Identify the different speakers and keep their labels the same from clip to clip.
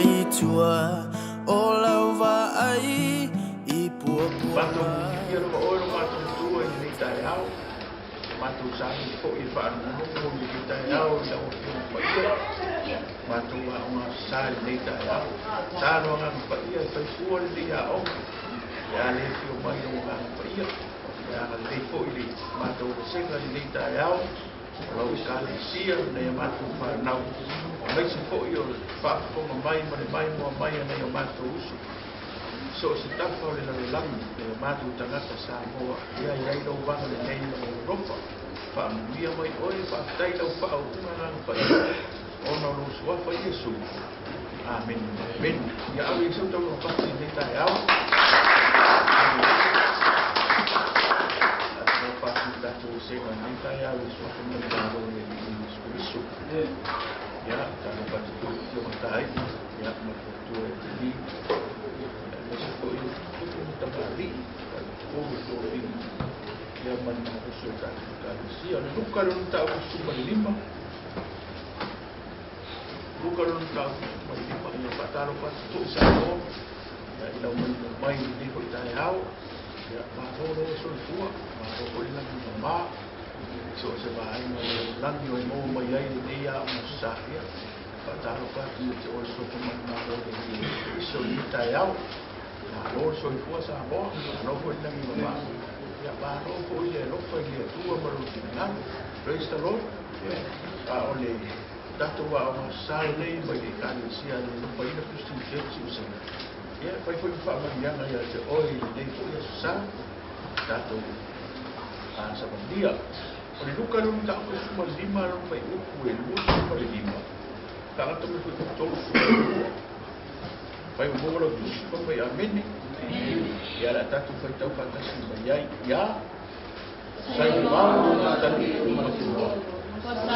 Speaker 1: mai tua o lau vaai i puapua.
Speaker 2: Matou ia lava oe lo matou Matua i lenei taeao, o matou saili foi e faalogologo i lenei taeao i lau Afioga Paia, matou aoga sa i lenei taeao. Sa lo Agaga Paia e fai fua lenei aoga, pe a le afio mai lou Agaga Paia, e agalelei foi le matou vasega i lenei taeao, o lau Ekalesia ma nai a matou fanau, aemaise foi o le faafofoga mai ma le maimoa mai a nai o matou uso i so o se tafa o le lalolagi, nai o matou tagata Samoa, ia i ai lou agalelei ma lou alofa. Faamanuia mai oe, faafetai i lau faauuga Agaga Paia, ona o lou suafa Iesu. Amene. Amene. Ia ave i seu taulaga pasi i lenei taeao. Tatou pasi i tatou esega i lenei taeao i le suafa ma le Malo o le Alii Iesu Keriso. Ia, tatou pasi foi i le Matai, ia, ma le faletua ia Teli, aemaise foi o tupu ma tamalii, faleupolu o tofiga, ia ma le malosi o tatou Ekalesia. O le Luka lona mataupu 15, Luka lona mataupu 15, ia faatalofa atu foi Samoa, ia i lau maimoa mai i lenei foi taeao, ia malo lou soifua, malo foi le lagi mama, i so o se vaega o le lalolagi o e maua mai ai lenei aoga sa, ia faatalofa atu ia te oe sofa mai le Malo o le Alii Iesu Keriso i lenei taeao. Malo le soifua Samoa, malo foi le lagi mama, ia malo foi le alofa i le Atua ma lona finagalo. Praise the Lord. A o le tatou aoga sa lenei mai le Ekalesia a le Alofaina Christian Church i Usega, ia e fai foi ma faamanuiaga ia te oe i lenei foi aso sa, tatou savalia. O le Luka lona mataupu 15 lona fuaiupu e 25, tagata mai foi 32. Fai ua maua lau tusi, fai mai amene. Ia o le a tatou faitau faatasi mai ai. Ia, sai vavao lona atalii matua,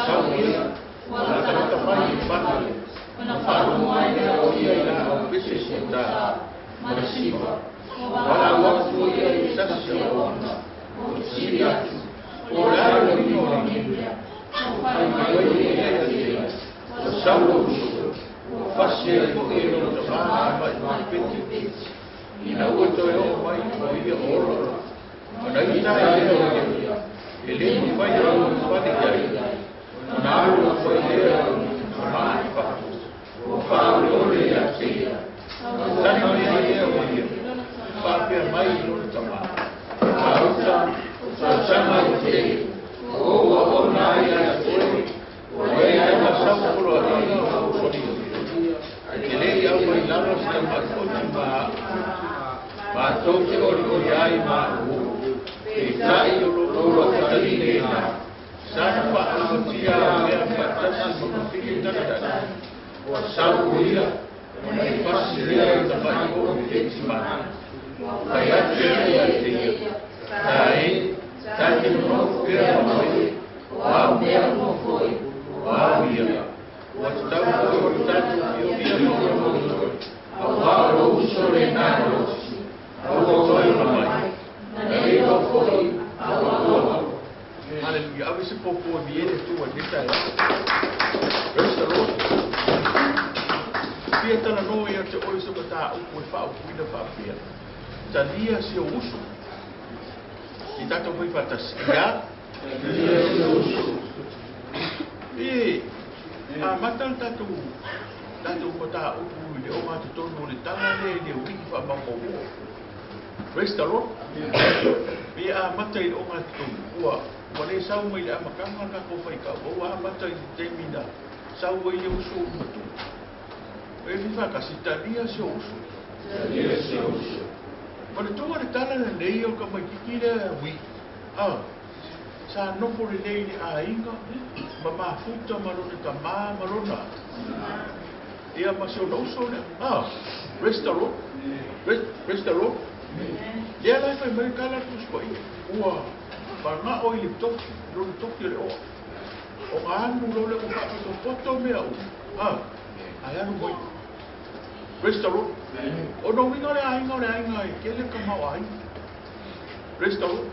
Speaker 2: sau ia, ua latalata mai i le fale, ona faalogo ai lea o ia i laau pese siuta ma le siva, valaau atu o ia i se tasi o auauna, o fesili atu, po o le a le uiga o lenei mea. Fai mai ai ia ia te ia, ua sau lou uso, ua fasi ai foi e lona tama le tamai polopeti, ina ua toe oo mai o ia o ola. Ona ita ai lea o ia, e le mafai ona ou fale i ai, ona alu atu ai lea o lona tama i fafo, ua faaoleole ia te ia. Tali mai ai lea o ia, faapea mai i lona tama, Gauta, o tausaga ua tele, ua ou auauna ai ia te oe, ua leai ma sau poloaiga o ou solia. E te le i au mai lalo se tamai oti ma a'u, matou te olioli ai ma a'u, peitai o lou atalii lena, sa na faaalumatia au mea faatasi ma mafili talitali, ua sau o ia, ona i fasi lea i tamai polopeti mana. Fai atu ia ia te ia, Ta e, ta te nonofo pea ma oe, o au mea uma foi, o au ia. Ua tatau foi ona tatou fiafia ma olioli, auā o lou uso lena e losi, a ua toe ola mai, na lei loa foi a ua tua. Haleluia. Ave se popo e miele tua i lenei taeao. Praise the Lord. Fia talanoa ia te oe se mataupu e faaupuina faapea, Talia si ou uso. I tatou fai faatasi. Ia. Talia si ou uso. E amata le tatou tatou mataupu i le ogatotonu o le tala lea i le uiki faamaumaumoa. Praise the Lord. E amata i le ogatotonu, ua ua le sau mai le amataga le tatou faitau, ua amata i le taimi na sau ai le uso matua. E fia faatasi, talia si ou uso. Talia si ou uso. Manatua le tala lenei o le tamaitiiti lea ui, a, sa nofo lelei i le aiga ma mafuta ma lona tama ma lona ia ma si ona uso lea, a, praise the Lord, praise the Lord. Lea la e fai mai le tala a le Tusi Paia, ua manao i le tofi, lona tofi o le oa. Ona alu loa lea ua faapotopoto mea uma, a, ae alu mai. Praise the Lord. O lona uiga o le aiga o le aiga e tele tamaoaiga. Praise the Lord.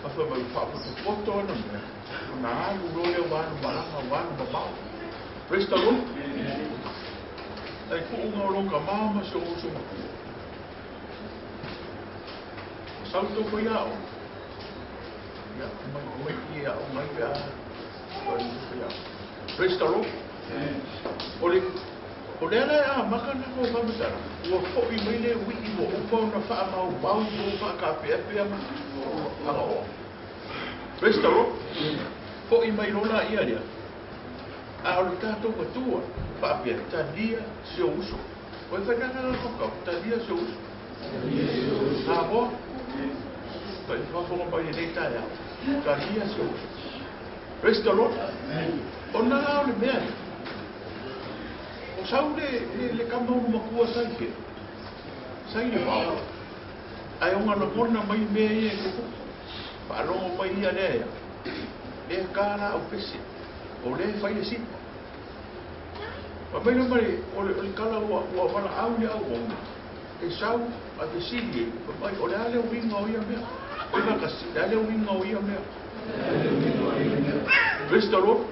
Speaker 2: A fai mai ua faapotopoto ana mea, ona alu loa lea ua alu malaga, ua alu mamao. Praise the Lord. Ai kuuga o lou kamā ma si ou uso matua. Ua sau le tou faiaoga, ia, omai, omai i e aoga ai pe a Praise the Lord. O le, o lea la e amata na kou faamatalaga, ua fo'i mai le ui'i ua uma ona faamaumau po o faataapeapea ma agaoa. Praise the Lord. Fo'i mai loa laia lea. A o le tatou matua faapea, talia si ou uso. Oi fai kaka kaka, talia si ou uso. Samoa, fai faafofoga mai i lenei taeao, talia si ou uso. Praise the Lord. Ona la o le mea lea, o sau le, le, le kama ulu matua sa i fea? Sa i le vao. Ae ona lagona mai mea ia e tutupu. Faalogo mai ia lea ea. Lea ka la au pese. O lea e fai le sipa. Fai mai le mai, o le, o le kala ua, ua valaau i le auauna. E sau ae fesili e, fai mai, o le a le uiga o ia mea? Oi faatasi, o le a le uiga o ia mea? Praise the Lord.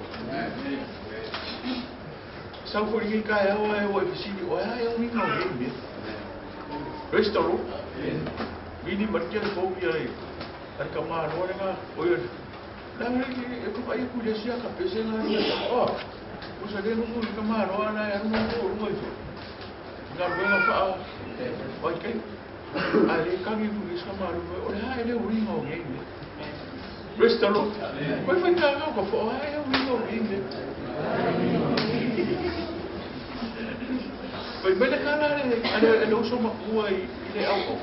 Speaker 2: Sau foi lenei taeao ae ua e fesili, o le a le uiga o nei mea? Praise the Lord. Vili ma le telefoni a le, a le tamaloa lena, o ia, leaga e vaai atu i le isi ata pese lena, oh, usa le nuu i le tamaloa la e alu o luga i fea. Galuega faa vaitaimi. Ae le tagi atu i isi tamaloa, o le a e le uiga o nei mea. Praise the Lord. Koe whai tāngau ka wha, o e uiga o nei mea. Fai mai le kala a le, a le uso makua i, i le au au.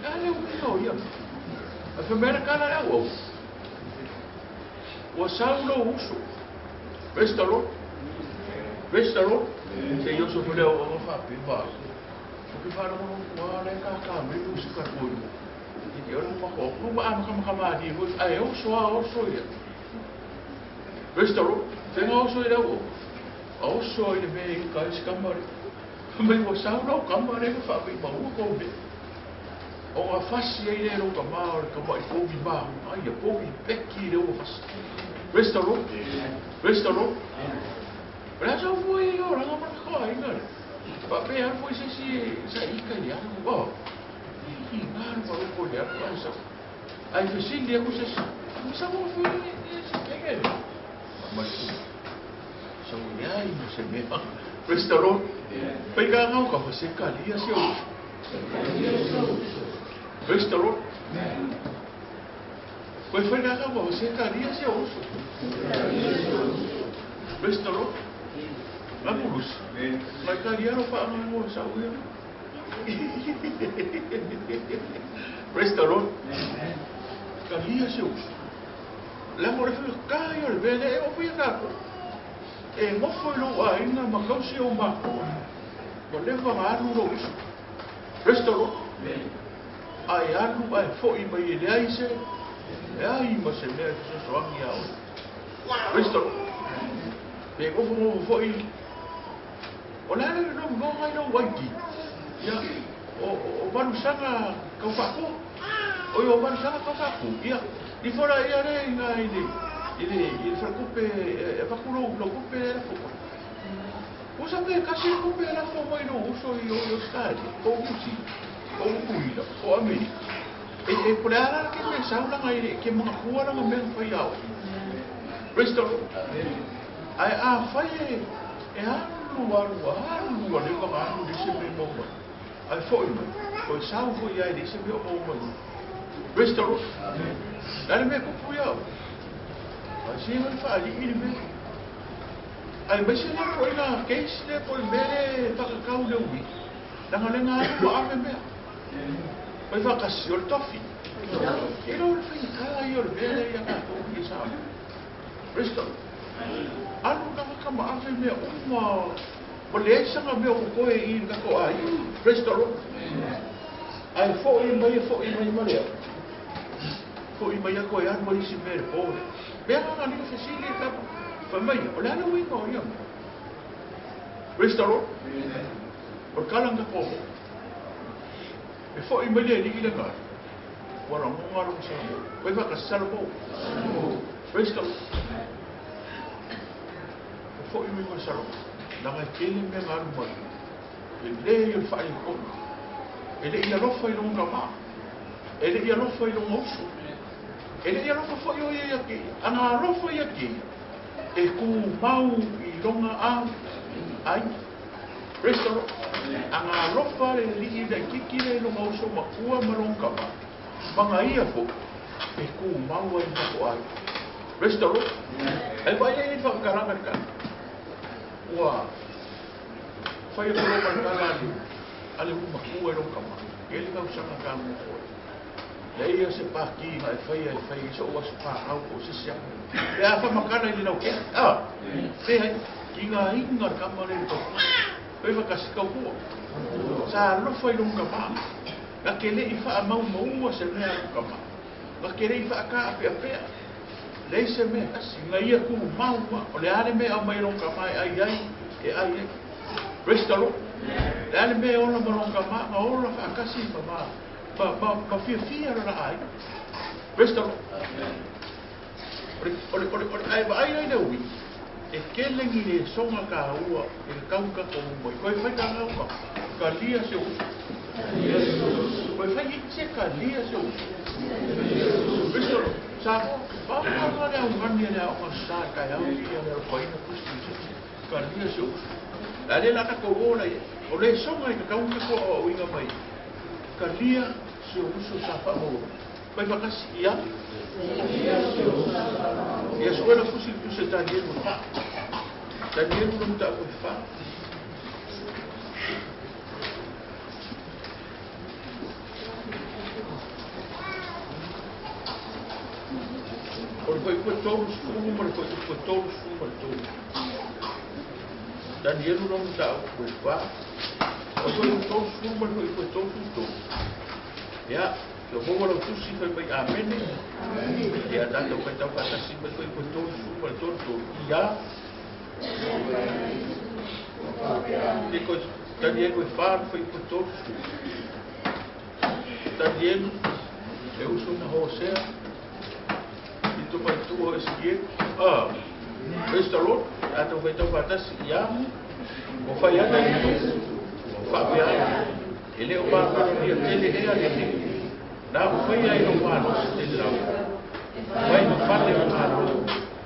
Speaker 2: A le uiga o ia mea. A fai mai le kala le au au. Ua sau lou uso. Praise the Lord. Praise the Lord. Se i oso foi le au au whaape, vaai. O ke whaalogologo kua le kākā mai le usi ka koi. I te ora mako, ku ma ama kama kama ni hoi, ai oso a oso ia. Praise the Lord. Whenga oso i le au au. A oso i le mea i uka i si kamare. Mai ua sau lau kama le ka whaape i maua kou mea. O nga fasi ai le lou kamā o le kama'i povi mahu, aia povi peki le ua fasi. Praise the Lord. Praise the Lord. O le a sau fua i o ranga mana ka aiga le. Faapea alu foi se isi e sa ika i le alu. Oh. I ngā alu ma loko i le alu ai sau. Ai fesili aku se isi. Ma sau o fua i le se keke le. Mai ku. Sau i ai ma se mea. Praise the Lord. Pai ka ngau ka fa se kalia se o. Praise the Lord. Koe whai rā kau se kalia se uso. Praise the Lord. Ngā pulus. Mai kalia ro wha anga ngō sa uia. Praise the Lord. Kalia se uso. Le mo le whia kai o le mea e o whia kākou. E ngofo i lou aiga ma kausi o mākou. Ua leva ona alu lou uso. Praise the Lord. A e alu ae fo'i mai e leai se, leai ma se mea e fesoasoani iā oe. Praise the Lord. Pe nofo nofo fo'i, o le a le logonoga i lou ID? Ia, o, o, o malusaga kau faakoa. Oi, o malusaga kau faaku. Ia, ifo la ia le i ngā i le, i le, i le faletupe e, e avatu lou, lou tupe e lafo mai. Usa pe kasi le tupe e lafo mai lou uso i o i Australia, po o Niu Sila, po o Utuila, po o Amerika. E, e po le a la ke mea sau langa i le, ke manatua langa mea na fai iā oe. Praise the Lord. Ae afai e, e alu alu alu ua leva ona alu leai se mea e maua mai. Ae fo'i mai, toe sau foi ia e leai se mea o maua mai. Praise the Lord. Le a le mea e tupu iā oe? Ae se i faalii le mea. Aemaise lea po i la case lea po i le mea lea e whakakau le ui. Langa le ngā ua ave mea. Pai whakasi o le tofi. E lo le whaingatā ia o le mea lea ia tātou i Samoa. Praise the Lord. Alu langa ka ma ave mea uma ma leai sanga mea o kokoe i le tatou aiga. Praise the Lord. Ae fo'i mai e fo'i mai ma lea. Fo'i mai a koe alu ai isi mea i le pō lea. Mea nga ni fesili e kapa. Fai mai ia, o le a le uiga o ia mea? Praise the Lord. O le kala nga koho. E fo'i mai le alii le ngai. Ua lagoga lona Salomõ. Oi faatasi, Salomõ. Praise the Lord. E fo'i mai ma le Salomõ. Laga e tele mea nga alu mai. Tele ia o le faaletonu. E le i alofa i lona tama. E le i alofa i lona uso. E le i alofa foi o ia ia te ia. A na alofa ia te ia, e tumau i lona aiga. Praise the Lord. A na alofa le alii laitiiti lea i lona uso matua ma lona tama, ma na ia foi, e tumau ai i le tatou aiga. Praise the Lord. Ai vaai ai i le faamatalaga i le tala. Ua fai atu loa ma le tala a le ulu matua i lona tama, tele tausaga ta nofo ai. Leai ia se pati na e faia e fai ai so'u aso fanau po o se isi atu. Pe a faamatala i le lautele, a? Leai, tigaina le tama lea i le tautua. Fai faatasi, tautua. Sa alofa i lona tama. Na te le i faamaumaua se mea a lona tama. Na te le i faataapeapea. Leai se mea e tasi. Na ia tumau lava. O le a le mea e aumai e lona tama e ai ai, e ai ai. Praise the Lord. Le a le mea e ola ma lona tama, na ola faatasi ma ma ma ma ma fiafia lona aiga. Praise the Lord. O le o le o le o le ae vaai la i le uiga, e tele ni lesoga taua e tatau tatou uma i toe fai tana uka, talia se uso. Toe fai se talia se uso. Praise the Lord. Samoa, paopaoga le augani a le aoga sa i taeao ia le alofaina Kristo Iesu. Talia se uso. A le la tatou o la i ai. O lesoga e tatau ona tatou aoaoina mai. Talia se uso sa faamaua. Fai faatasi ia. Ia sue lau tusi i le tusi a Tanielu e fa. Tanielu le mataupu e fa. O le fuaiupu e 30 ma le fuaiupu e 33. Tanielu le mataupu e fa. O le fuaiupu 30 ma le fuaiupu e 33. Ia, Kia maua lau tusi fai mai Amene. Ia tatou faitau faatasi mai koe koe 30 ma le 33. Ia. Ke koe Tanielu e wha le whai koe 30. Tanielu e uso na Hosea. I to mai tua o Ezekiel. Ah, praise the Lord. Tatou faitau faatasi. Ia. O whai ana i tu. O whaapea ai. E le o mākaroria tele ea lenei, nā o whai ai lou malosi tele lava. Mai ma fale o malo,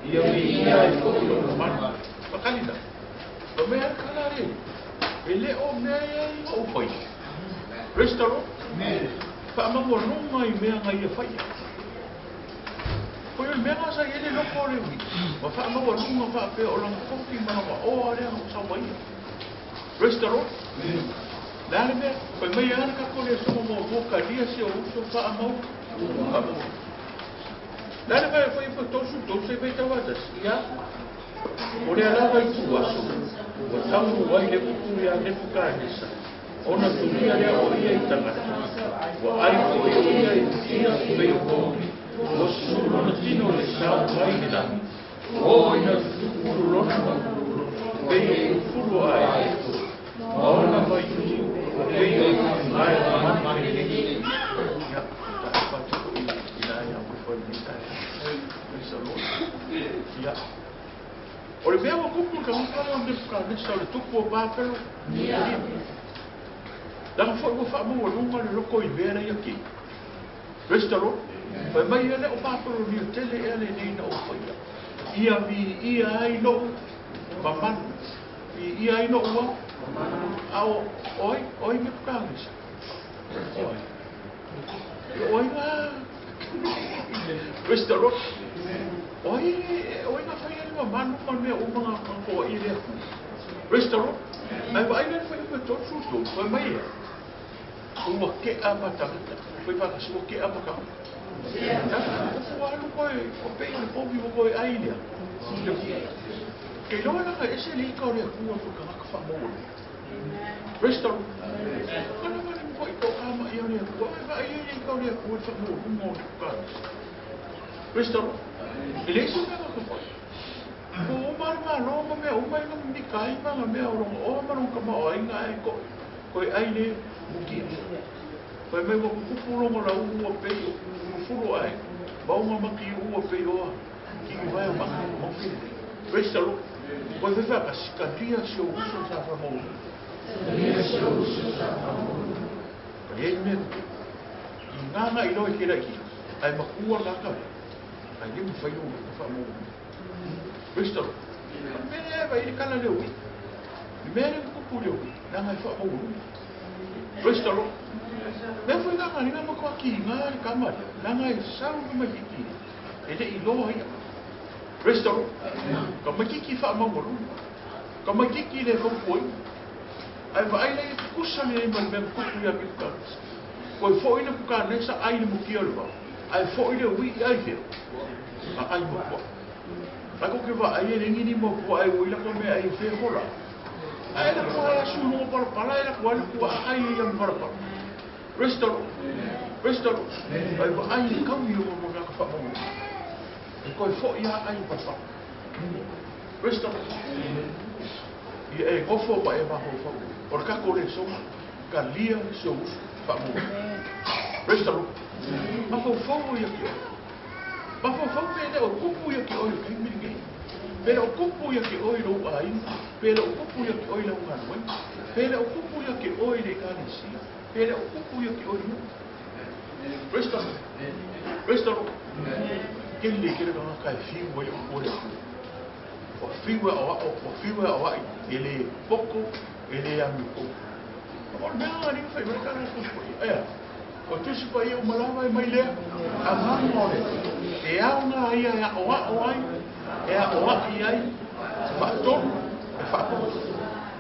Speaker 2: ia viia ai foʻi lou mamalu. Pakali la, o mea kala le, e le o mea ia i o whai. Praise the Lord. Whaamaualunga i mea nga ia whaia. Koe o le mea nga sa i ele loko o le ui, ma whaamaualunga whaapea o langa koki ma langa oa lea nga usawa ia. Praise the Lord. Le a le mea? Fai mai a le tatou le asoga muamua kalia si ou uso faamau faamau. Le a le mea e fai fa 33 se fai tau atasi. Ia. O le alava i tu aso. Ua taunu ai le upu ia Nebukanesa. Ona tulia lea o ia i tagata. Ua ai foi o ia i tia pei o kopi. Ua susu lona tino le sao mai le lagi. Ua oo ina tutupulu lona pei o pulupulu ae ma ona vaiulu pei o gae manu kelelei. Ia, ta fatu foi i la ia mo foi nei taeao. Praise the Lord. Ia. O le mea ua tupu i le tagata lea o Nebukanesa o le tupu o Papelo. Ia. Leaga foi ua faamaualuga le loko i mea la ia kei. Praise the Lord. Fai mai ia le o Papalonia tele ea lenei na ou faia. Ia viia ai lou mamalu. Viia ai lou au. A o oi, oi Nebukanesa. Oi. Oi ngā. Praise the Lord. Oi, oi ngā whai ai mamalu ma mea uma ngā katoa i le aku. Praise the Lord. Ai vaai le whai koe tō tū, fai mai ia. Ua kea ma tagata. Fai whakasi, ua kea ma tagata. Ua alu koe, ua pei o le povi ua koe ai lea. Kei loa langa ese le ika o le Atua koe tagata whaamaua nei. Praise the Lord. Kana wale mo i tō kama i o le Atua, ai whaai ai le ika o le Atua i whamaua lunga o le kukānisa. Praise the Lord. E le ese mea ngaka whai. Ko o mare malo ma mea uma i ngā mika ai ma ngā mea o rongo oa ma rongo kama o ai ngā e koe. Koe ai le mukia. Fai mai ua kukupu longo la ua pei o fulo ai. Maunga maki ua pei oa ki i vae o maka mau kele. Praise the Lord. Koe whai whakasi ka lia si o uso sa wha mau. Ka iai mea i ngāngā i loe ke lai ki, ai makua ngā ai le mawhai lou ka whaamau. Praise the Lord. Mea e vai le kala leo i. Le mea le kupu leo i. Nā ngai whaamau lunga. Praise the Lord. Mea fwe ngā ngā ngā makoa ki ngā le kamari. Nā ngai sau ka mai kiki. E le i loa ia. Praise the Lord. Ka mai kiki whaamau lunga. Ka mai kiki le whampoi. Ai wa ai le kusa le ma le mea kupu ia ki puka. Koe fo ina puka nesa ai le mukia le wau. Ai fo ile ui ai feo. A ai mo pua. Ai ko ke wa ai le ngini mo pua ai ui la ko me ai fe hola. Ai la ko ala su no pala pala ai la ko ala ko ai ia mo pala pala. Praise the Lord. Praise the Lord. Ai wa ai kau i o mo na ka fa mo. E koe fo ia ai pala pala. Praise the Lord. I e gofo pa e maho fa. O le kako le soma. Ka lia se usu fa mo. Praise the Lord. Mafau ia ki oe. Mafau pe le o kupu ia ki oe kai miri nei. Pe le o kupu ia ki oe lou aiga. Pe le o kupu ia ki oe lau galuega. Pe le o kupu ia ki oe le ekalesia. Pe le o kupu ia ki oe le nuu. Praise the Lord. Praise the Lord. Kele kele ka ngaka e fiu ai o kua le akua. Ua fiu e o ua fiu e o ai e le poko e le anu ko. O le mea ni fai mai kana ko ea. O tusi pa ia umalawa e mai lea, a mama o le, e au ngā ia e ao ao ai, e ao ai ai, whaatonu, e whaapoko.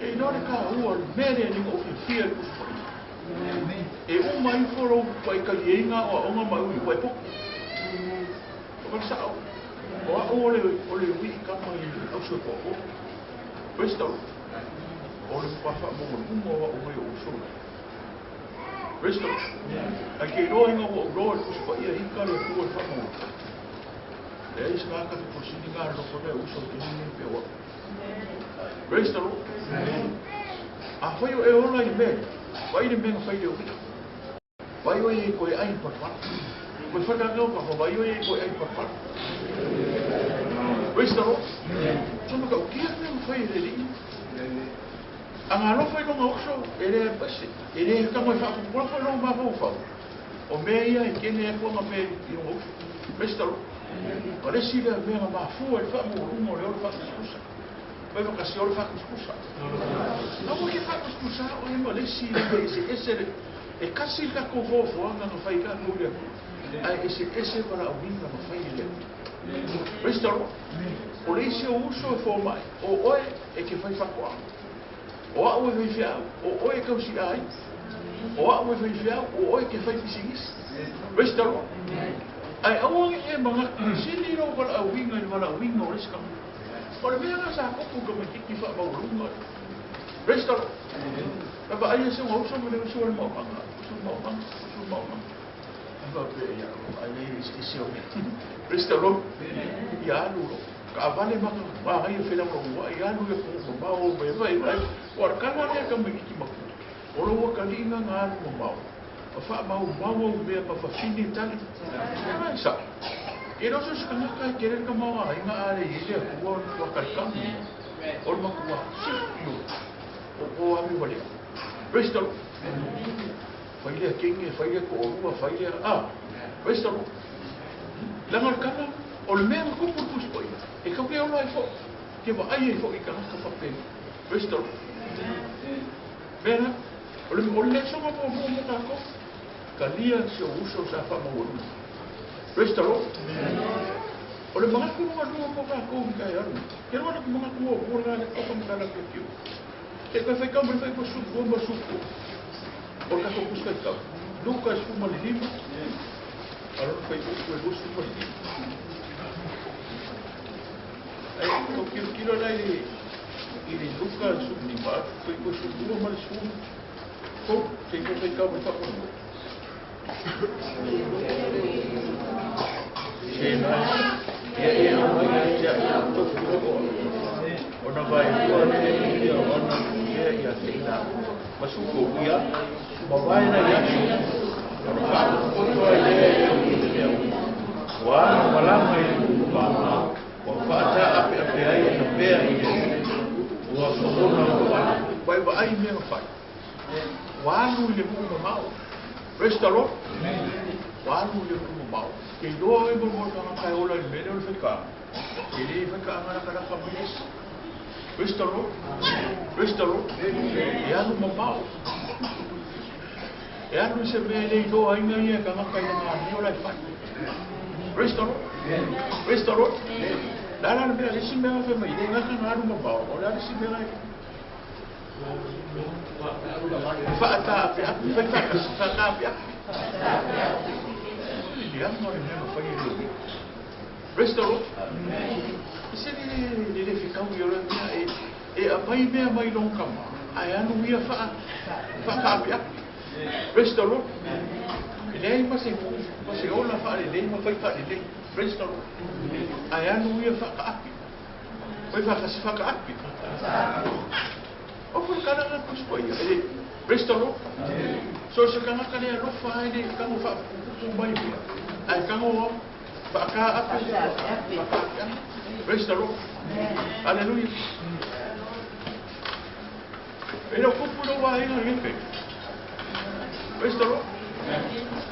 Speaker 2: E ino le ka ua le mere ni o whiwhia le kusi pa ia. E uma ifo lou pa i kali e inga o a onga mai ui, wai poko. O ka sao, o a o le ui i kama i au sui po o. Praise the Lord. O le pawha mo lunga o a o mai o usolo. Praise the Lord. Ai ke roa inga ua uroa le kusi pa ia hika le kua le whaamau. Le eis ngā ka te posini ngā roko le uso ke nini pe wa. Praise the Lord. A whai o e ola i mea, wai le mea whai le ui. Wai o e koe ai parpara. Koe whakangau ka wai o e koe ai parpara. Praise the Lord. Tama ka ukia mea whai le ringa. A ngā lofa i longa oso, e le pese, e le haka mai whaakupura whai longa mā whau. O mea ia e kene e kua ngā mea i longa oso. Praise the Lord. O le sila mea ngā mafua e whaamu o lunga o le ora whaakuskusa. Pai wakasi ora whaakuskusa. Nā wake whaakuskusa o e ma le sila mea ese ese le. E kasi ka ko fōfōanga ngā whai ka kau lea. Ai ese ese wala o winga ma whai lea. Praise the Lord. O le isi o uso e fō mai. O oe e ke whai whakoa. O au e whai whiau, o oe kausi ai. O au e whai whiau, o oe ke whai pisigisi. Praise the Lord. Ai aua e mga sili ro wala au winga i wala au winga o leska. O le mea ngā sa kopu ka mai kiki wha mau lunga. Praise the Lord. Kapa ai e se ngā uso me le uso le maumanga, uso maumanga, uso maumanga. Kapa pe ia, ai nei isi o mea. Praise the Lord. Ia alu ro. Ka avale maka wā ai e whela ro ua, ia alu e kō mamao, me vai vai. O ar kala lea ka mai kiki maku. O lo waka linga ngā alu mamao. O wha mau mau au mea ma whawhine tali. Ai sa. E roso se kangaka e kere ka maua ai ngā are i lea kua o le wakalikami. O le makua sifi o. O o ami walea. Praise the Lord. Whai lea kenge, whai lea ko orua, whai lea. Ah, praise the Lord. Langa le kala, o le mea nga kupu le pusi ia. E kau ke ola e fo. Ke wa ai e fo i kangaka whapeni. Praise the Lord. Mea, o le le songa mo mo mo kako. Ka lia se o uso sa wha mau orua. Praise the Lord. O le mangaku lunga lunga mo kako i kai aru. Ke roa le mangaku o o le kopa mo kala ke kiu. Ke koe whai kau mo le whai ko suku o mo suku. O le kako kusi whai kau. Luka e suma le lima. Aro whai uku e lusu ma le lima. Ai, kau kiro kiro lai i le Luka e suma lima. Whai ko suku o ma le suma. Ko, te koe whai kau mo le whai mo. Tēnā, ia e au mai ai te au toku roa. O na vai hua le ia o ana ia ia te ina. Masuko ia, ma waena i aso. O na whaakoto ai lea i au i te mea ui. Wa ana malama i le kuku Ua whaata ape ape ai e na pea i le. Ua whahona o ana. Wai wa ai faafetai i mea na fai. Ua alu i le nuu mamao. Praise the Lord. Ua alu i le nuu mamao. Ke iloa oe mo le tagata e ola i le mea lea o le faikaaga. E le faikaaga lakalaka mai le isi. Praise the Lord. Praise the Lord. E alu mamao. E alu i se mea e le iloa ai na ia e tagata i lana amio la e fai. Praise the Lord. Praise the Lord. Le a la le mea, le isi mea na fai mai, e le gata na alu mamao, o le a le isi mea la e faataapeape, fai faatasi, faataapeape. O le leaga o le mea na fai e le Praise the Lord. E se le le fetaui o le mea e aumai mea mai lona tama, ae alu ia faataapeape. Praise the Lord. E leai ma se ma se ola faalelei ma fai faalelei. Praise the Lord. Ae alu ia faataape. Fai faatasi faataape. O fo kala na tusi ko ia. E praise the Lord. So se tagata le alofa ai le tago faapupupu mai mea. Ae tago faataape. Praise the Lord. Hallelujah. E le o kupu lou aiga i lenei. Praise the Lord.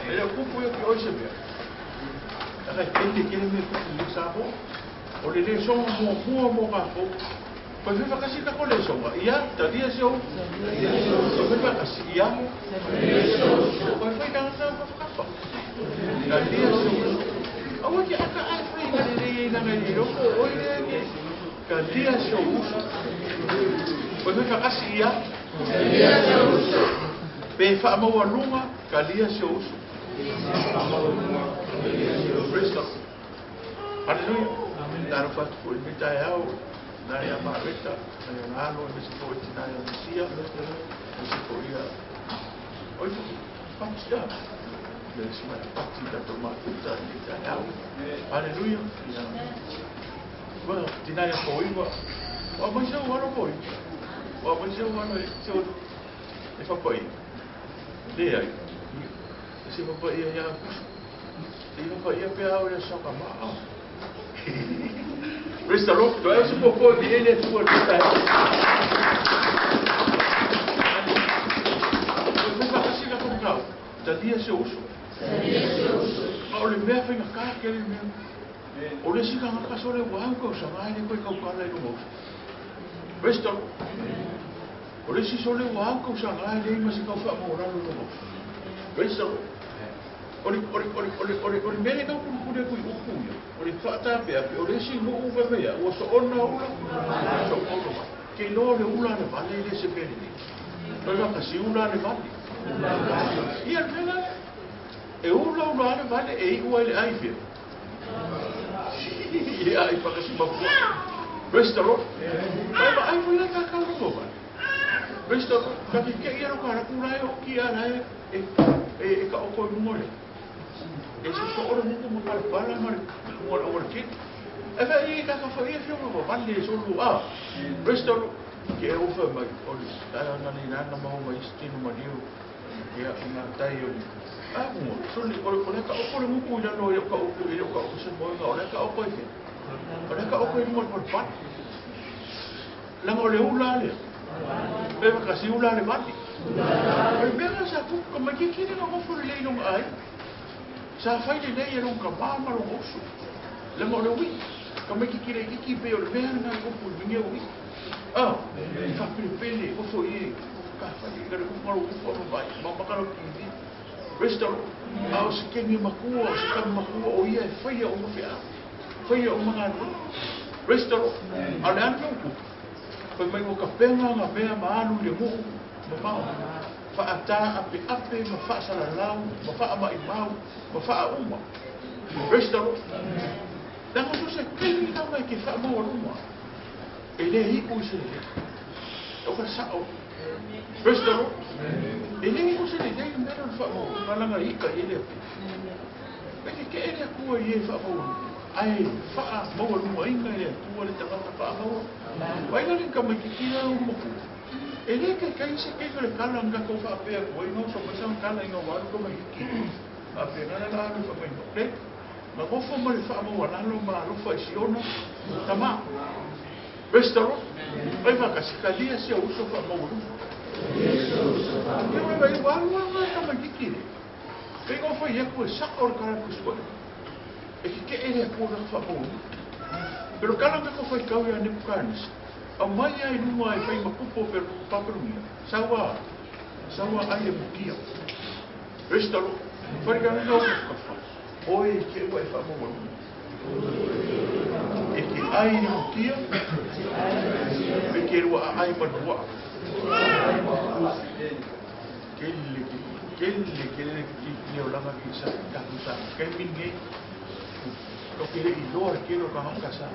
Speaker 2: E le o kupu ia ki oe se mea. Laka e tele tele mea kupu i Samoa. O le lesonga muamua mo tatou. Fai fai faatasi tatou lesonga. Ia, talia si ou. Fai fai faatasi. Ia. Fai fai tagata kafakafa. Talia si ou. Aua te aka ai fai ka lelei ai lana i le loko o oe lea ke. Talia si ou uso. Fai fai faatasi. Ia. Pe faamaualuga, talia si ou uso. Praise the Lord. Hallelujah. Talofa atu foi i lenei taeao, na ia Mareta, na ia Alo, aemaise foi tina ia Mesia, aemaise foi ia oi foi Pati a. Ia si mai Pati tatou mafuta i lenei taeao. Hallelujah. Ia. Ua tina ia Poiva. Ua aumai se alo Poiva. Ua aumai se alo e se e fapaia. Leai. E se fapaia ia Kusu. E fapaia pe au ia Saka maa. Praise the Lord. Toe se popo e vi le tua le taeao. Fai faatasi la tau. Talia se uso. A o le mea faigata tele le mea. O le isi tagata sole ua au tausaga e le toe tautala i lona uso. Praise the Lord. O le isi sole ua au tausaga e leai ma se tau faamaualalo i lona uso. Praise the Lord. O le, o le, o le, o le, o le, o le mea le tau kulikuli atu i upu ia, o le faataapeape, o le isi nuu fai mai ua soona ula, soona ula vale. Ke iloa o le ula le vale e le se mea lelei. Fai faatasi ula le vale. Ia le mea la lea. E ula ula le vale e iu ai le ai fea. Ia ai faatasi ma puaa. Praise the Lord. Mai ma ai foi la kakau longa vale. Praise the Lord. Ka ke ke ia lo ka raku la e o ki a la e e e ka oko i lunga le. E se so ore muku ma pala pala ma le mo le ore kini. E fa i ka ka fa ia fio ma vale e solu a. Praise the Lord. Ke e ufa mai o le tae ona ni nana ma o mai stino ma liu. Ia i ngā tai o le a mua. So le o le ka oko le muku i lalo i o ka oko i o ka oko se moenga o le ka oko i fea. O le ka oko i lunga o le pala. Langa o le ula lea. Pe whakasi ula le vale. O le mea nga sa kupu ka mai ke kere nga ngofo le lei longa ai. Sa fai le lei e longa ka mā ma longa uso. Langa o le ui. Ka mai ke kere iki pe o le mea nga kupu i mingi o ui. Ah, whapere pele, ofo i e. Ka whai, ka le kupu ngaro kupu ama vai. Ma makaro ki i. Praise the Lord. A o se kengi makua, o se kami makua o ia e whaia o mawhea. Whaia o mga anua. Praise the Lord. A le anu kupu. Fai mai ua kapega ngā mea ma alu i le nuu mamao. Faataapeape ma faasalalau ma faamaʻimau ma faauma. Praise the Lord. Leaga so se taimi lava e te faamaualuga. E le iʻu i se lelei. O ka sao. Praise the Lord. E le iʻu se lelei le mea lea o le faamaualuga laga ika i ai le Atua. E te kee le Atua i e faamaualuga. Ae faamaualugaina e le Atua le tagata faamaua. Vai la le tamaitiiti la ua matua. E le taitai se keiki o le kala na tatou faapea atu ai na oso mai sana kala ina ua alu tamaitiiti. Faapena la alu faamainoa. Le na nofo ma le faamaualalo ma alofa i si ona tama. Praise the Lord. Vai faatasi, talia si ou uso faamaualuga. Ia ua vai ua alu lava e tamaititi le. Pei ona fai atu e sao le tala a le Tusi Paia. E tetee le Atua i lana faamaualuga. Pei o le tala na tau faitau ia Nepukanesa, aumai lava i luga e fai ma tupu o Papelonia, sau a, sau a ai e mutia. Praise the Lord. Fai le tala o tafatafa, oe i te ua e faamaualuga. E te ai i le mutia, pe te lua aai ma le puaa. Tele, tele, tele le le olaga nei sa tatou sa taimi lenei. Tatou te le iloa le tele o tagata sa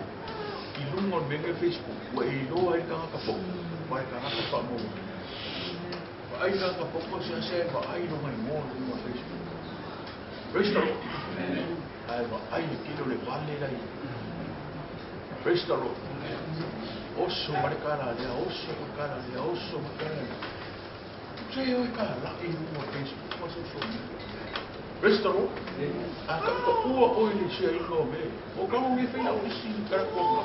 Speaker 2: i luga o le mea lenei o Facebook ua e iloa ai le tagata popo ma le tagata faamaualuga. Vaai le tagata popo seasea e vaai lona igoa i luga o Facebook. Praise the Lord. Ae vaai le tele o le vale la i ai. Praise the Lord. Oso ma le tala lea, oso ma le tala lea, oso ma le tala lea. Se oe ka laʻi i luga o Facebook ma social media. Praise the Lord. A taʻutaʻua ʻoe i le siaina o mea ia. Ua tago nei fai lau isi kalakuaga.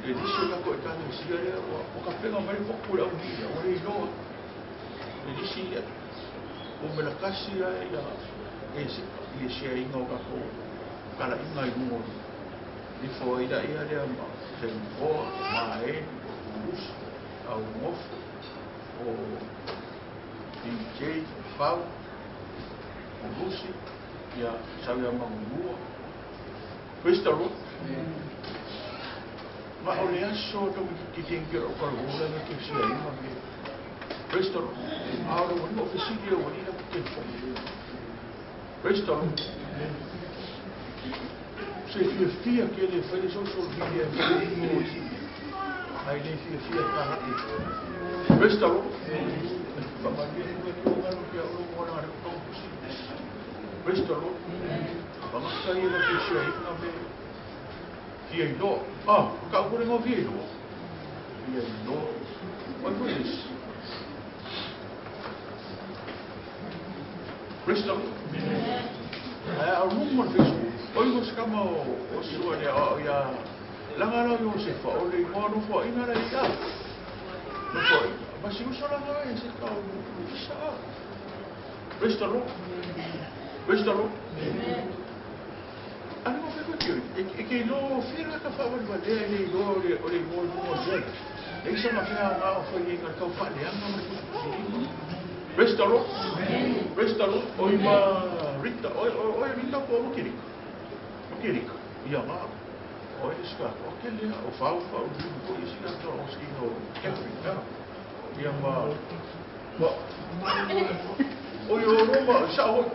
Speaker 2: Le lisi o tatou Ekalesia lea ua tapena mai le popu i le aulii lea, ua le iloa. Le lisi ia, ua mela tasi lava ia i le siaina o tatou talaiga i luga o le nifo ai laia lea ma Semoa, Maeli, Ulusi, Aunofo, o DJ, Fau, Ulusi, ia sau ia Manulua. Praise the Lord. Ma o le aso tamaititi tenge o kalahula na ke sia ima me. Praise the Lord. A o le wani o fesili o wani na te fo. Praise the Lord. Se fiafia ke le fai le social media e fai le isi. Ai le fiafia ka laʻi. Praise the Lord. Whamanuia i koe ki o ngaro ki a oro mo ana reo tau pusi. Praise the Lord. Whangata ia na te sia inga me fia iloa. Ah, ka ukore ngā fia iloa. Fia iloa. Wai foi this. Praise the Lord. Ai a lunga o le Facebook. Oi mo se kama o sua lea o ia langa lau Iosefa o le igoa nofoaiga la ia. Nofoaiga. Ma si uso langa e se tau isa. Praise the Lord. Praise the Lord. Ano mo fai koe e ke iloa o fera ka whaawaliwalea e le iloa o le o le igoa i lunga o le Le isa nga fea o ngā o whai e ngā kau whaaleanga ma le pusipusilima. Praise the Lord. Praise the Lord. Oi ma Rita, oi oi Rita po o Makirika. Makirika. Ia ngā. Oi le sika o ke lea o whau whau ni ko i sika o sika o Catherine. Ia ma ma Oi o Roma, sa hoi.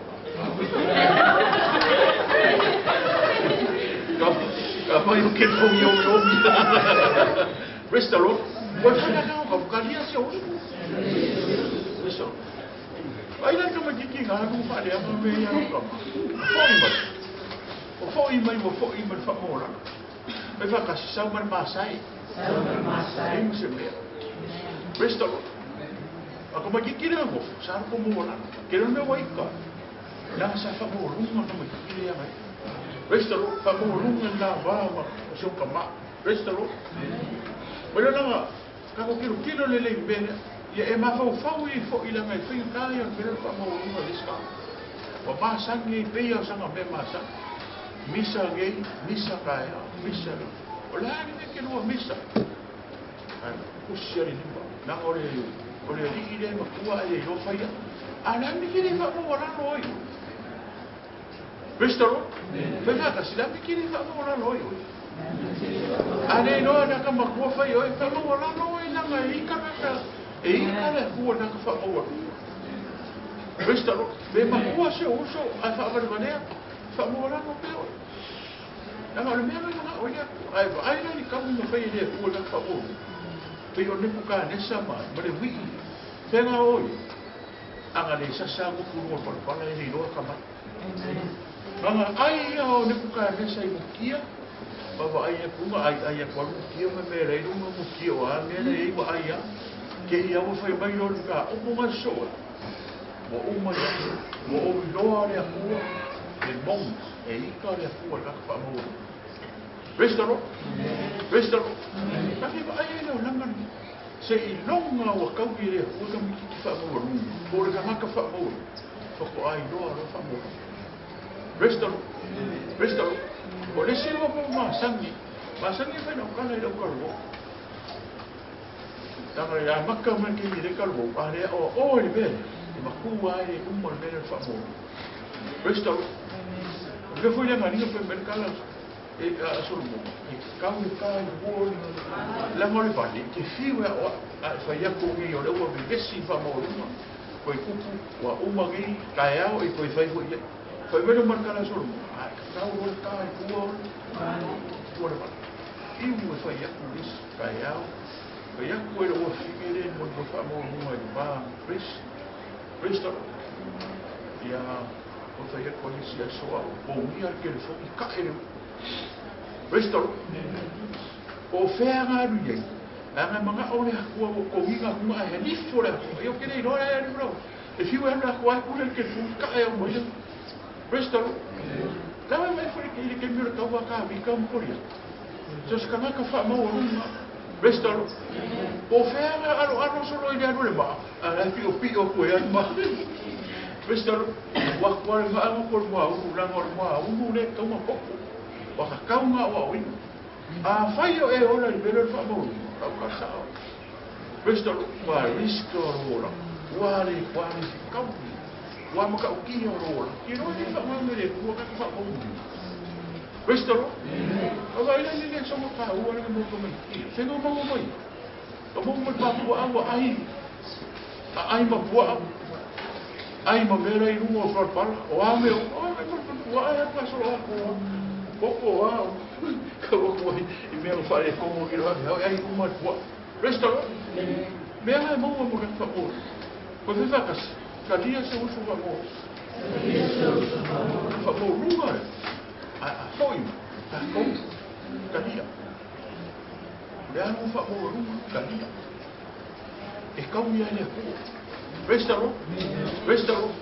Speaker 2: Ka, ka mai o ke tongi o me omi. Praise the Lord. Oi whai ana o ka whakaria se osu. Praise the Lord. Ai la tamaititi ngā anu whaaleanga me ia rau kama. Foi mai. O foi mai ua foi mai le whaamōlana. Mai whakasi sau mai le māsai.
Speaker 3: Sau mai le māsai.
Speaker 2: Ei ma se mea. Praise the Lord. A ka maititi le ngofo, sa ko mo lana. Ke le mea waika. Nanga sa whaamōlunga na maititi le anga. Praise the Lord. Whaamōlunga la wā ma o se o ka mā. Praise the Lord. Mai le langa, ka ko kilo kilo le lei mea, ia e mafaufau i foʻi laga e faigata ia o le mea lea o le faamaualuga o le isi tagata. Ua masani ai pei o sana mea masani. Misa nei, misa taeao, misa le. O le a le mea ke lua misa? Ae pusi a le lima. Leaga o le, o le alii lea e matua ae le iloa fai ai. A o le a le mea ke le faamaualalo ai oe? Praise the Lord. Fai faatasi, le a le mea ke le faamaualalo ai oe? A le iloa na ka matua fai oe, faamaualalo oe leaga e i tagata, e i ka le Atua na ka faamaualuga. Praise the Lord. Pe matua se uso ae faavalevalea, faamaualalo pea oe. Leaga o le mea lea na o le Atua. Ae vaai la i le kamu na fai e le Atua na ka faamaualuga. Pei o Nepukanesa ma le uii, fea oe, aga le sasa gupu luga o le palapala e le iloa ka mai. Aga ai ia o Nepukanesa i mukia, ma vaai atu ma ai ai atu alu mukia ma mea lai lunga mukia o a mea lai ua ai a. Ke ia ua fai mai lo ka upu nga soa. Ua uma ia, ua ou iloa le Atua, le moni, e ika le Atua le kaka whaamaua. Praise the Lord. Praise the Lord. Ka ke vaai ai leo langa ni. Seiloga ua taui e le Atua le tamaitiiti faamaualuga, po o le tagata faamaualuga, faatoa iloa loa faamaualuga. Praise the Lord. Praise the Lord. O le isi lua mau masani, masani e fai lau tala i lau talavou. Taga le amata mai le taimi i le talavou, a le aoaoa i le mea lea, e matua lava e le uma le mea lea o le faamaualuga. Praise the Lord. O le mea foi lea na alii na fai mai ai le tala e a Solomona, e tatau le ta i mua o le leaga o le vale, e te fiu e aoao, a e fai atu nei o lea ua vevesi i faamaualuga, toe tupu, ua uma nei taeao e toe fai foi i ai. Fai mai le ma le tala a Solomona, a e tatau loa le ta i tua o le tua o le vale. Fiu e fai atu le isi taeao, fai atu e lou afine lea e molimoli faamaualuga i le va Praise, praise the Lord. Ia, ua fai atu ai le isi aso a ua pogia le telefoni, tae le Praise the Lord. Po o fea na alu i ai, leaga e manao le Atua ua togiga atu ae alifo le Atua. Ia ou te le iloa la e alu lau. E fiu e alu le Atua e pule le telefoni, tae au mai le Praise the Lord. La e mai foi i le taimi o le taua a Tavita ma Koliata. So se tagata faamaualuga. Praise the Lord. Po o fea na aloalo solo i le alu o le maa, a la e piopio atu e alu maa. Praise the Lord. Ua atu lava le maa ma ko le muaulu, leaga o le muaulu lea e tatau ona popo. Ua tatau ona aoaoina. Afai o e ola i le mea lea o le faamaualuga, o lau tala sao. Praise the Lord. Ua risk o lou olaga. Ua le ua le fetau. Ua matautia o lou olaga. Te iloa e le faaaoga e le Atua tagata faamaualuga. Praise the Lord. Vaai la i le soga taua lea na maua tamaiti. Fea na maua mai ai? Na maua mai le papuaa ua ai, aai ma puaa, ai ma mea la i luga o falepala, o a mea uma, o ai ma le puaa e alu gasolo atu, popo a, kau atu ai i mea na faaletonu i le vave, ai uma le puaa. Praise the Lord. Mea la e maua mo le faamoe. Koe fai faatasi, talia se uso faamoe. Faamaualuga e, ae a foi mai, tatou, talia. O le a lou faamaualuga, talia. E taui lava i le Atua. Praise the Lord. Praise the Lord.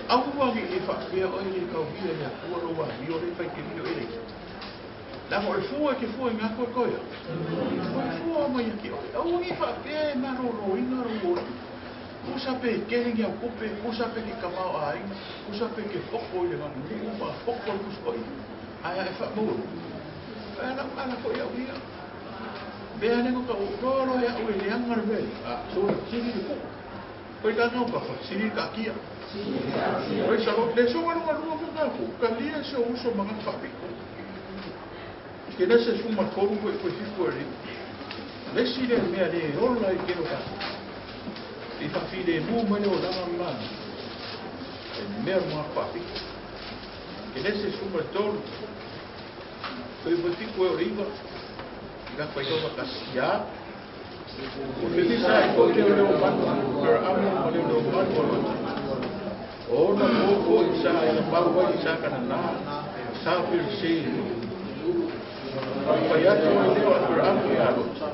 Speaker 2: Aua ne i e faapea oe e le taulia e le Atua lou amio lea e fai te lio e le Leaga o le fua e te fua ina atu e toe a. Toe fua mai ia te oe. Aua ne i faapea e maloloina lou olaga. Tusa pe tele ni au tupe, tusa pe te tamaoaiga, tusa pe te poto i le aganuu ma poto i le Tusi Paia, ae a e faamaualuga, ae lau ala foi au ia. Mea lea na tau loa loa e au e leaga le mea lea, a sole, sili le puu. Koe ka ngau kafa, sili le taatia. Praise the Lord. Le soga luga luga foi tatou, talia si ou uso ma gata faapito. Kenese 13 foi foi 7 e 5. Le isi lea mea le ola i tele o tatou. I faafilemu mai le olaga le lagi. E mea le magata faapito. Kenese 13 foi foi 7 e o le 9. I ka faitau faatasi. Ia. Ua fefisa ai foi leoleo malu per amo ma leoleo malu o Lota. Ona po i sa i na pau ai i sa kana nā, sa pir se i Fai atu ai leo a per amo ia Lota.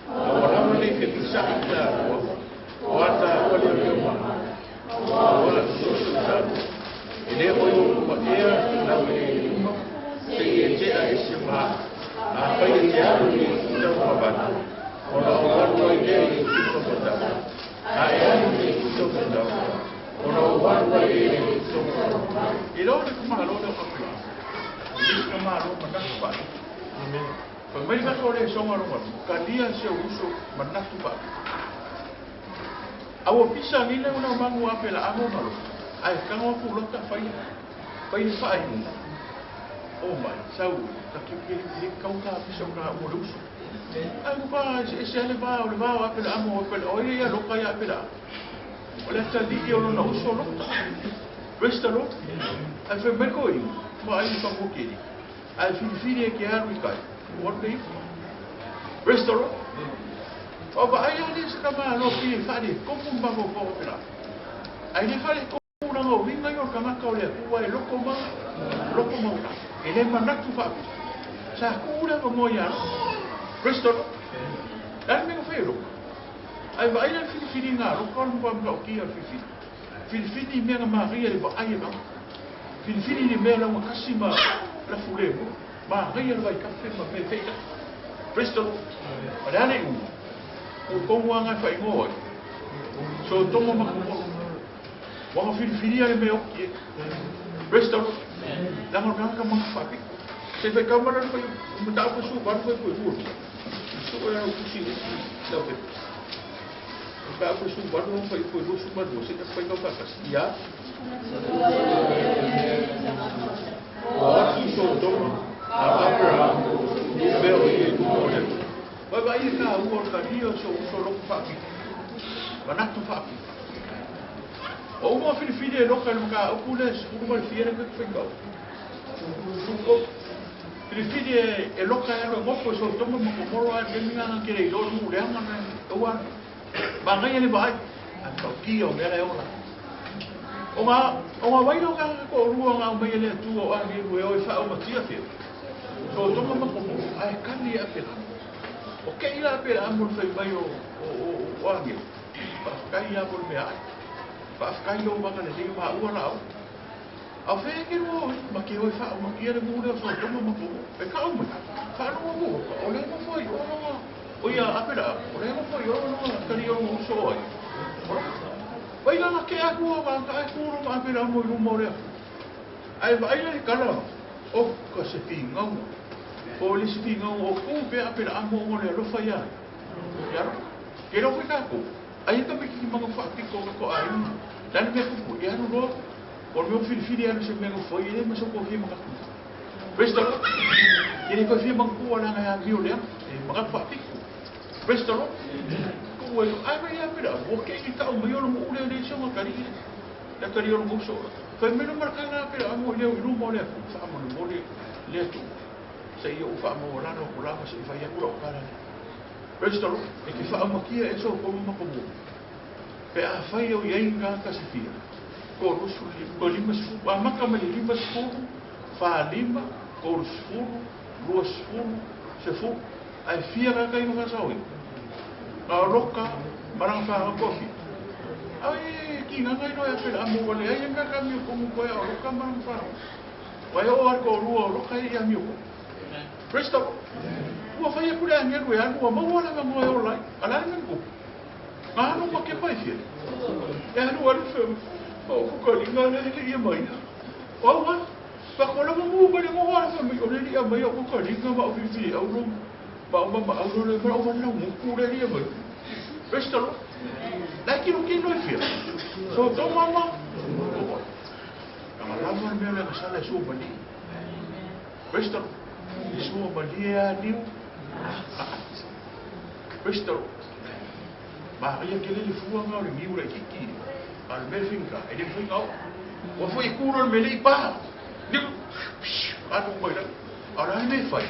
Speaker 2: A ua lava nei fefisa i ta ua, o a ta ua leoleo malu. O la soso i sa E le oi o kuma ea lau e le uma, se i e tea e se ma, a fai e te alu i e tau mavatu, ona o alu ai lea i e tau matau. A e alu i e tau matau, ona o alu ai lea i e tau matau. I lo le kumalo le o kapela, i le ka malo manatu faapito. Fai mai le o le soga longa, talia se uso manatu faapito. A ua pisa ni le una mangu a pela amo malo. Ai kango aku lota fai fai le faaiuga. O mai, sau, ta ke ke ke kau ka pisa o ka o le uso. Ai ku ka se se ale va o le va o apela amo o pela o ia loka ia apela. O le atali o lona uso lota. Praise the Lord. Ai fai mai ko i, ma ai fa mo keri. Ai filifili e ke alu i kai. O le ifu. Praise the Lord. O va ai ale se kama lo ki fa le komu ma mo pa pela. Ai le fa le komu na o winga yo kama ka o le ku ai loko ma loko ma ula. E le manatu fa. Sa ku ula mo ia. Praise the Lord. Ai me ko lo. Ai va ai le filifili nga lo ka mo pa o ki filifili. Filifili mea na maria le va ai e Filifili le mea la kasi ma la fule mo. Maria le vai kafe ma me feita. Praise the Lord. O le ale u. O kongu anga e whaingoa ai. So tongo ma kumoro. Wanga whiriwhiria le mea oki e. Praise the Lord. Langa o nanga manga whapi. Se whai kaumara le whai mata su waru whai pui rua. Su o lau kusi e lau pe. Pa apu su waru whai pui rua su maru. Se ka whai kau whakasi. Ia. O atu so tongo. A Abraham. Ni mea o ie luma o le. Vai vai e ka ua o ka ria so uso loko whapi. Manatu whapi. O uma whiriwhiri e loka le maka upu le sukuru ma le fia le kaka whaikau. Suko. Whiriwhiri e loka e alo e ngofo e so tonga ma komoro a le minga nga kere i lolu mu le anga na e ua. Mangai le vai. A tau kia o mea e ola. O ngā wairo ka ko rua ngā mai le atua o angi rua e oi wha o matia whia. So tonga ma komoro a e kani e apera. O ke ila apera a mo whai mai o angi. Whawhakai a mo mea ai. Whawhakai o manga le linga maha ua lau. Au whea ke rua oi, ma ke oi wha o makia le mure o so tonga ma komo. E ka au mai. Whaanonga mo, o le mo whai o longa. O ia apera, o le mo whai o longa kari o mo uso ai. Vai langa ke ahua wa ka ai kuro ma apera mo i luma o lea. Ai vai le kala o ka se fingau. O le se fingau o ku pe apera amo o le alofa ia. Ia ro. Ke ro ka ko. Ai ka me ki manga whaapiko ka ko ai. Lani mea kupu, e anu roa. O le mea whiriwhiri anu se mea ngofoi e le maso ko fia manga kupu. Praise the Lord. Ke le koe fia manga kua langa ya mio lea. E manga whaapiko. Praise the Lord. Ko e ai mai apera. O ke i tau mai ono mo ule le songa kari. Ya kari ono mo so. Fai meno marka apera amo leo i luma o lea ku. Wha amo le mo le lea tu. Se i o wha amo o lano ko lama se i whai akura o kala. Praise the Lord. E ke wha amakia e so komo makomo. Pe a whai au iai ngā kasifia. Ko rusu ko lima sfu, a maka me lima sfu, wha lima, ko sfu, rua sfu, se fu, ai fia ka kai mga sawi. Ngā roka, maranga wha kofi. Ai ki ngā ngai noa apera amo wale ai ngā ka mio komu koe a roka maranga wha. Wai o ar ko rua o roka i a mio ko. Praise the Lord. Ua whai aku le angeru e anu a maua la ngā o lai. Ala e ko. Ngā anu ma ke pai fia. E anu alu wha o kuka linga le hele ia mai. O au pa ko la mu ba le mo wa fa mi o le ia mai o kuka linga ma o fifi au ro ma o ma au ro le ma o ma mu ku le ia mai. Praise the Lord. La ki ro ki no fia. So to mama. Nga lava mea le sala su mali. Praise the Lord. Su mali a niu. Praise the Lord. Maria ke le fua nga le niu le kiki. Al me finka, e le finka o. O foi kuro le mele pa. Niu. Anu mai la. Ara me fai.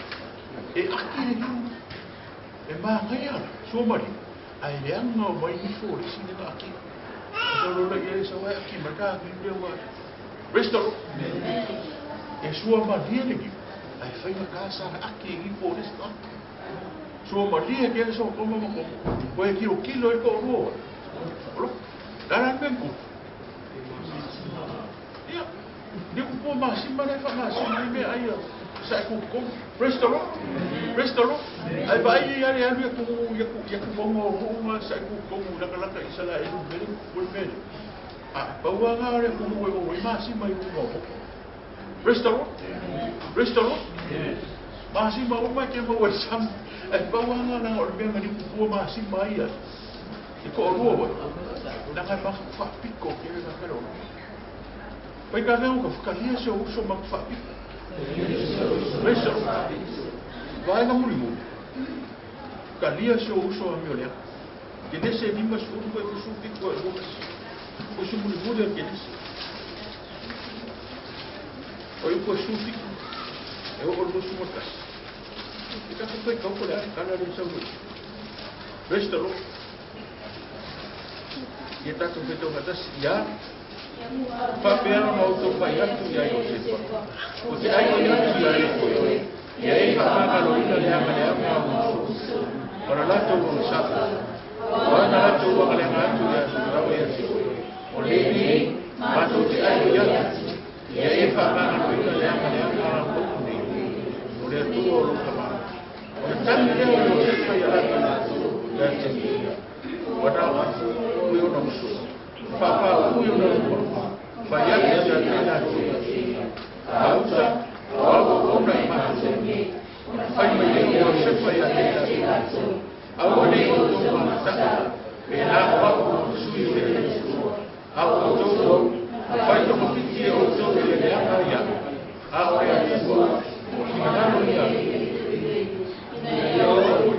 Speaker 2: E aki le niu. E ma ngai ala, su mali. Ai le anga mai ni fo le sine ka aki. So lo le ye sa wa aki ma ka ni le wa. Praise the Lord. E sua malia le niu. Ai fai ka sa aki ni fo le sa. Sua malia ke so komo mo komo. Ko e kilo kilo e ko ruo. Olo. Dara menku. Ia. Ni ku po ma sima le fa ma sima me ai sa ku ko. Praise the Lord. Praise the Lord. Ai vai ia le alu ku ia ku ia ku mo mo ma sa ku ko la la ka isala e lu mele ku mele. A paua nga le ku mo o ma sima i ku mo. Praise the Lord. Praise the Lord. Ma sima o ma ke mo sam. Ai paua nga na o le mea ni ku po ma sima ia. I ko rua wa. Nanga ma whapiko ke le ka ro. Pai ka ngau ka whakalia se uso ma whapiko. Praise the Lord. Vai nga muri mo. Kalia se uso a mio lea. Ke nese lima suru ko uso piko e ruas. Uso muri muri ke nese. O i ko su piko. E o o lusu mo kas. E ka whai kau ko le are kala le sa ui. Praise the Lord. Ia tātou whetau hatasi ia. Whapea no auto whai atu ia Iosepa. O te ai o atu ia e koe. Ia e whakamalo ina le anga le anga a uso. Ora latou o sapa. O ana latou anga le anga atu ia rawa ia te koe. O le nei, mātou te ai o atu. Ia e whakamalo ina le anga le anga a nei. O le atua o lo kamā. O le tani leo o Iosepa ia latou. Ia te. Iosefa ia te i tatou, Aua ne i outou mata'a, pēlā o a'u ma o sui o le Atua, a o outou, ua fai togafiti e outou i le leaga ia, a o le Atua, ua finagalo ia, ina ia oo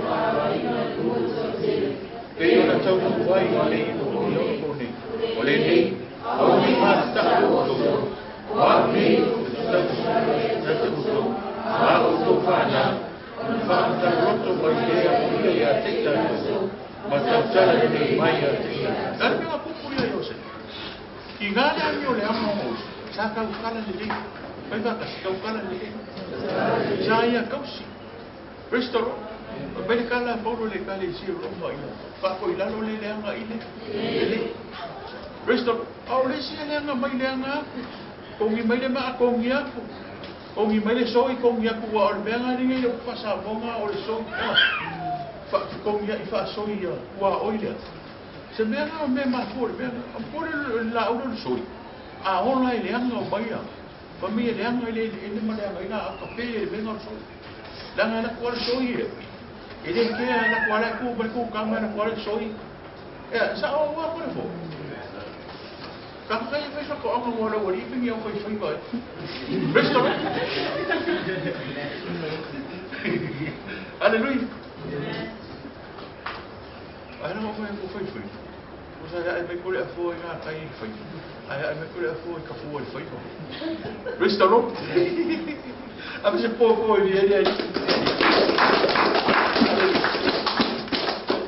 Speaker 2: pei ona taunuu ai i le i nei. O lenei, aua ne i mata'a outou, o a'u nei ou te tausi ia te outou, ma a outou fanau, ona faamatagaloto mai lea o ia ia te i tatou, ma tautala lelei mai ia te i tatou. A le mea pupu ia Iosefa. I ngā le amio le ama o uso, sa taukala lelei. Fai faatasi, taukala lelei. Sa ia tausi. Praise the Lord. Fai mai le tala a Paulo i le Ekalesia o Roma ina faafoilalo le leaga i le lelei. Praise the Lord. A o le isi e leaga mai leaga aku. Togi mai le maa, togi aku. Togi mai le soi, togi aku. Ua o le mea nga lenei o faasamoa o le soi. Ah, togi ai faasoi ia ua oi lea. Se mea nga o mea mafua le mea nga. A po le laau le soi. A ola e leaga o mai ia. Fa mai e leaga i le eleele ma leaga ai laau kape e le mea nga o le soi. Leaga e laku a le soi e. E le kea e laku a le ku ma le ku kama e laku a le soi. Ea, sa o ua po le fo. Ka kai e fai whakaanga mo lau ali pingi au fai fai vai. Praise the Lord. Hallelujah. Ai na fai ko fai fai. O sa ai mai kore a fo i ngā kai i fai. Ai ai mai kore a fo i ka fo i fai. Praise the Lord. A se po po i e ai.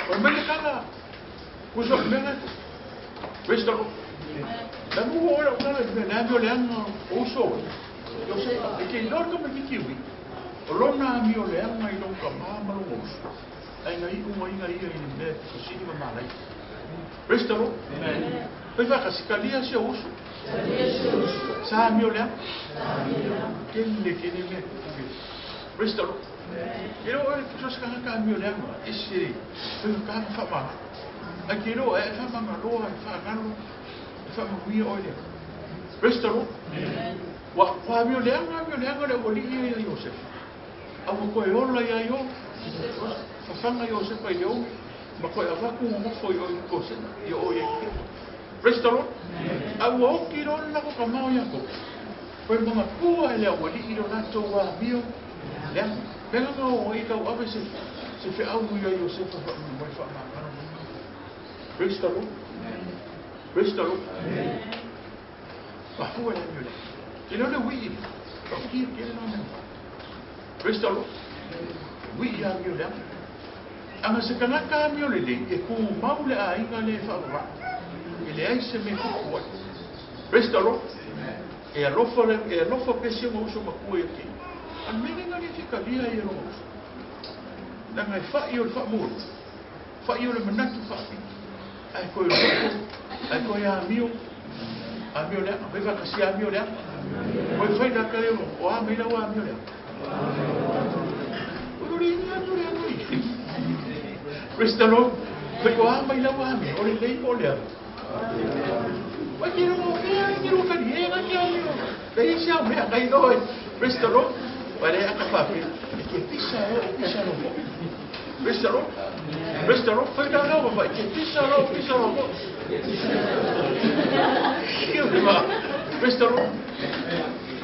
Speaker 2: O mai le kala. Ko so mena. Praise the Lord. La mu o la kala me la mi o le anga o so. Yo se e ke lor ka me kiwi. O lona mi o le anga i long ka ma lo oso. Ai ngai u mai ngai ia i le mea ko sini ma malai. Praise the Lord. Amen. Pai fa ka sikalia se oso. Sa mi o le anga. Ke le ke le me. Praise the Lord. E lo e so se ka mi o le anga. E se pai ka fa ma. Ai ke lo e fa ma loa e fa ngalo. E fa ma wi o le. Praise the Lord. Wa wa mi o le anga mi o le anga le o li ia Iosef. A ua koe ola ia io. Fafanga Iosefa i le ogi. Ma koe avaku ngofo i o i kosena. I o i e. Praise the Lord. A ua oki lo la ko ka mao ia ko. Koe mga pua e le ua li i lo lato wa mio. Lea. Mea nga o i kau ave se se fe au ia Iosefa fa mo fa ma. Praise the Lord. Praise the Lord. Mafua le mio le. Ke le wi. Ka ki ke le no. Praise the Lord. Wi ia mio le. Anga se kanaka mio le le e ku mau le a inga le fa wa. E le ai se me ku wa. Praise the Lord. E alofa le e alofa pesi mo uso makua ia ki. A mele nga le fika lia ia lo uso. Langa e fa i o le fa mo. Fa i o le manatu fa pi. Ai koe loko, ai koe a mio. A mio le, vai fa kasi a mio le. Koe fai la ka le o a me la o a mio le. O le ni a mio le ngoi. Praise the Lord. Fai o a mai la o a mio, o le lei o le. Vai ki ro fe ki ro ka ni e ga ki a mio. Le isi a mea kai no. Praise the Lord. Vai le aka fa pe. E ke pisa o pisa ro. Praise the Lord. Praise the Lord. Fai la la vai ke pisa ro pisa ro. Ia ma. Praise the Lord.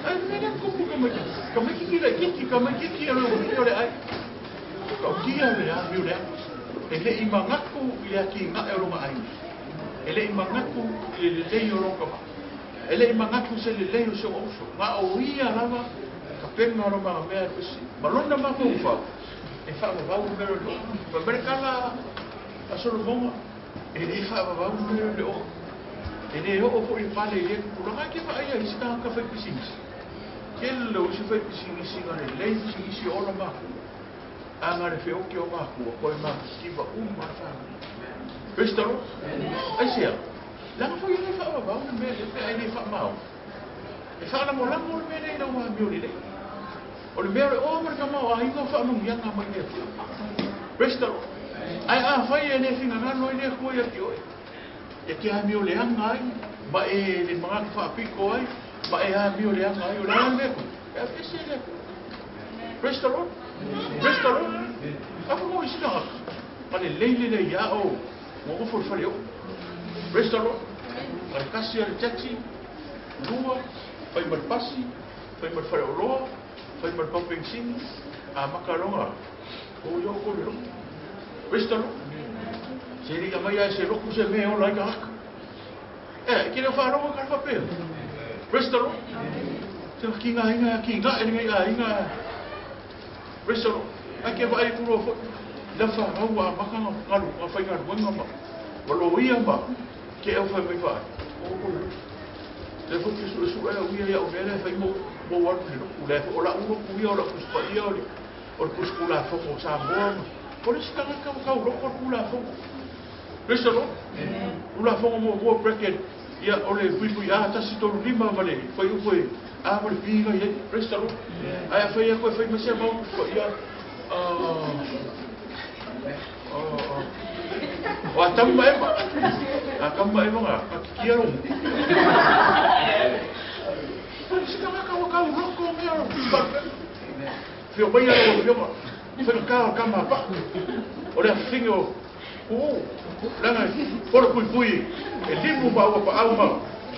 Speaker 2: Ai me le ko ka mai ka mai ki le ki ka mai ki ro o le ai. Ka ki a le a mi le. E le i mangaku i le aki nga e ronga ai. E le i mangaku i le lei o ronga ma. E le i mangaku se le lei o se oso. Nga o ia lava ka penga ro ma mea e pesi. Ma lona ma ko fa. E fa ma vau mero le o. Ma mere kala a Solomonga. E le fa ma vau mero le o. E le o fo i pale i le kutulanga ke fa ia isi ka ka fai pisinisi. Ke le o si fai pisinisi nga le lei pisinisi o la maku. Anga le feoki o makua, koe makikiwa uma fa. Praise the Lord. Ai sea. Langa fo i le fa ma vau le mea le pe ai le fa mau. E fa la mo lango le mea le ina wa mio le. O le mea le o ma le kamau a inga fa nung yanga mai le fu. Praise the Lord. Ai a fai e le finga ngano i le kua ia ki oe. E ke a mio le anga ai, ma e le mga fa piko ai, ma e a mio le anga ai, o le anga le ku. E a pese le ku. Praise the Lord. Praise the Lord. Ma lelei lelei lava o nonofo i le faleoo. Praise the Lord. Ma le tasi a le taxi, lua, fai ma le pasi, fai ma le faleoloa, fai ma le pamu penisini, amata loa ona o ia outou i le lotu. Praise the Lord. Se le i aumai lava e se lotu se mea e ola ai tagata. E, e te le o faalogo i tala faapea? Praise the Lord. Se tigaina, tigae lenei aiga. Praise the Lord. Ae ke vaai atu loa foi, i lau fanau ua amata ona galu, ona faigaluega ma, ma loia ma ke au fai mai vaai. O ko le lotu. Lea foi ke suesue au ia i au mea lea e fai mo, mo alu i le lotu. Lea foi o lau lotu ia, o lau Tusi Paia, o le, o le Tusi Tulafono o Samoa ma, o le isi tagata ua tau loko le Tulafono. Praise the Lord. Tulafono muamua bracket, ia o le puipui A 135 ma le fuaiupu e A ma le B na i ai. Praise the Lord. Ae afai atu e fai mai se mau tusi paia o Atamu ma Eva. Atamu ma Eva na katikia lo. Se tagata ua tau loko mea o Fio mai lau afioga, whaikakā o kama a paʻu, o le afafine o Uu, leaga e polo puipui e limu ma ua paau ma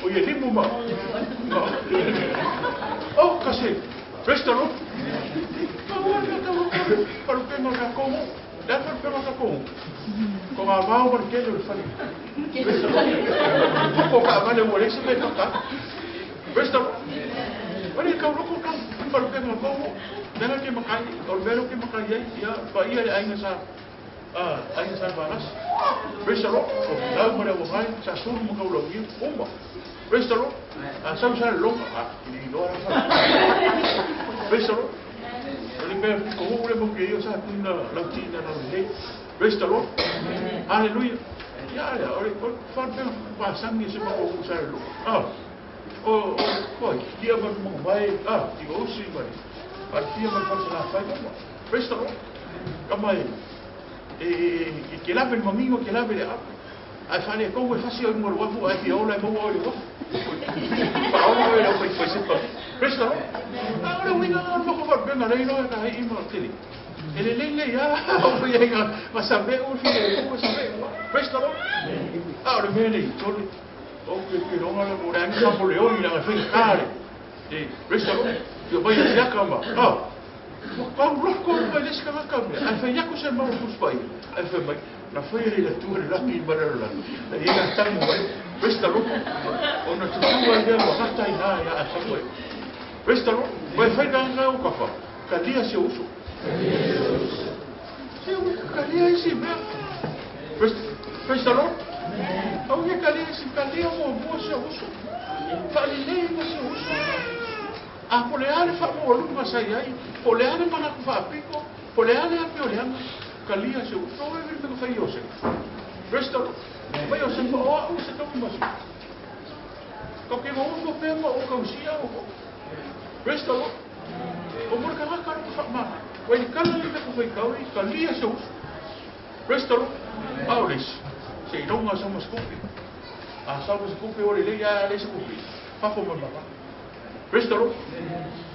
Speaker 2: o ia limu ma ma oh ka se praise the Lord. Aua le tau palupenga o tatou mo le a palupenga o tatou ko ngā vao ma le tele o le fale. Praise the Lord. Poko ka avale ua leai se mea e kaka. Praise the Lord. O le tau loko tau palupenga o tou mo leaga ke makai o le mea lea ou te makai ai ia paia le aiga sa Aiga sa Valasi. Praise the Lord. O lau ma le auagai, sa sulu ma kaulaugia, uma. Praise the Lord. A sau sa le longa, a, i le iloa la fale. Praise the Lord. O le mea pito hou le mau ia sa tuina lau tina lau lelei. Praise the Lord. Hallelujah. Ia lea, o le whanpea pāsangi se mako u sa le longa. Ah, o, o, koi, kia ma mga mai, ah, i o usi ma le, alfia ma le whansa la whai uma. Praise the Lord. Ka mai, e ke lawe le manino, ke lawe le ape. Ae faaletonu e fasi au i luga o le uafu, ae fia ola e maua oe i le uafu. Faaola oe i lau faisepa. Praise the Lord. A o le uiga lena o le matou faalupega lea iloa e ka i'i ma tele. E lelei lelei lava o ia i ga same'u le filemu e same'u lava. Praise the Lord. A o le mea lea i tole, ou te iloga le mo le aiga sa mo le oi leaga e faigata le e praise the Lord. Fia mai e siaka ma, ah, Ua tau loko atu ai le isi tagata mea, ae fai atu se mau Tusi Paia, ae fai mai, Na faia e le Atua le lagi ma le lalolagi, na i ai le atamu mai, Praise the Lord, ona tutū ai lea ua gata ai nā ia a sau ai. Praise the Lord, ua e fai le aga o kafa, kalia si ou uso. Se ua kalia isi mea. Praise, praise the Lord. Au ia kalia isi, kalia muamua si ou uso. Faalelei ma si ou uso. A po o le a le faamaualuga sa i ai, po o le a le manatu faapito, po o le a le api o le aga, kalia se uso e le mea na fai Iosefa. Praise the Lord. Fai Iosefa, o au se taui ma se. Kau ke nofo pea ma o kausia o ko. Praise the Lord. O mo le tagata le whaamana. Wai le kala le mea fai kau i kalia se uso. Praise the Lord. A o le isi. Se i longa sa ma se kupi. A sa ma se kupi o le lei a le se kupi. Fafo ma mama. Praise the Lord.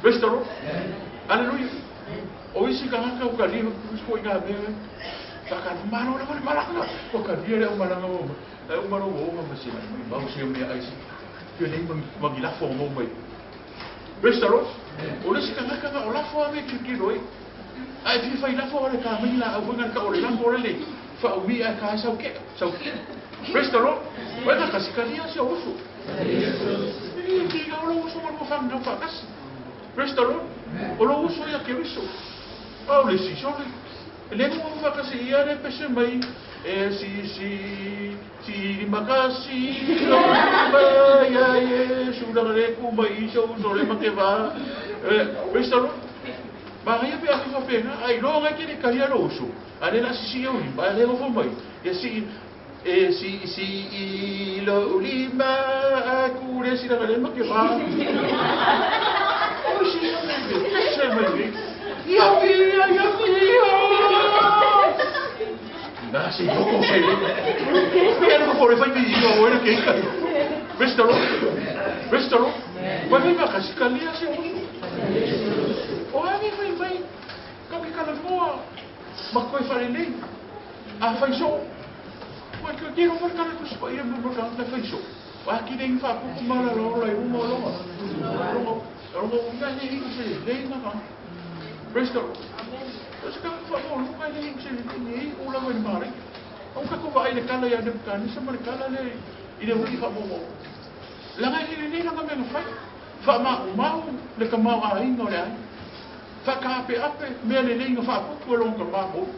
Speaker 2: Praise the Lord. Hallelujah. O isi tagata o kalia ko i ngā mea ka ka malo le malanga. O kalia le o malanga o e o malo o ma se mai mau se mea ai si. Ke nei ma gi lafo mo mai. Praise the Lord. O le isi tagata na o lafo ame ki ki roi. Ai fi fai lafo ale ka mai la au nga ka o le lafo le fa o mi ai ka sau ke sau ke. Praise the Lord. Wai ka kasi kalia se usu. E ki ga o lo usu ma lo fa ngau fa kasi. Praise the Lord. O lo usu ia Keriso. Au le si sole. Le mo fa kasi ia le pese mai e si si si li makasi lo ma ia Yesu la le ku mai so so le ma ke va. Praise the Lord. Maria pe afi fa pena ai lo ngai ke le kalia lo usu. A le la si si o ba le lo mai. Ia si e si si i lo lima a ku le si la le ma ke va. O si se mai. Ia ia ia ia. Na si loko se le. Ia no ko le fai mi o le ke ka. Praise the Lord. Praise the Lord. Wai fai ma kasi kalia se usu. O ave fai mai. Ka ke kala moa. Ma koe whalelei. A fai soo, ua tilotilo foi le Tala Tusi Paia ma le tagata fai soo, ua atili ai na faaputu ma alalaola i luma o lona, lona, lona uiga e le iu se lelei na tagata. Praise the Lord. O se tagata faamaualuga e le iu se lelei, e iu lava i le malaia. Aua tatou vaai i le tala ia Nebukanesa ma le tala lea i le uili faamaumauga. Leaga e le lelei lana mea na fai. Faamaumau le tamaoaiga o le aiga. Faataapeape mea lelei na faaputu e lona tama moni.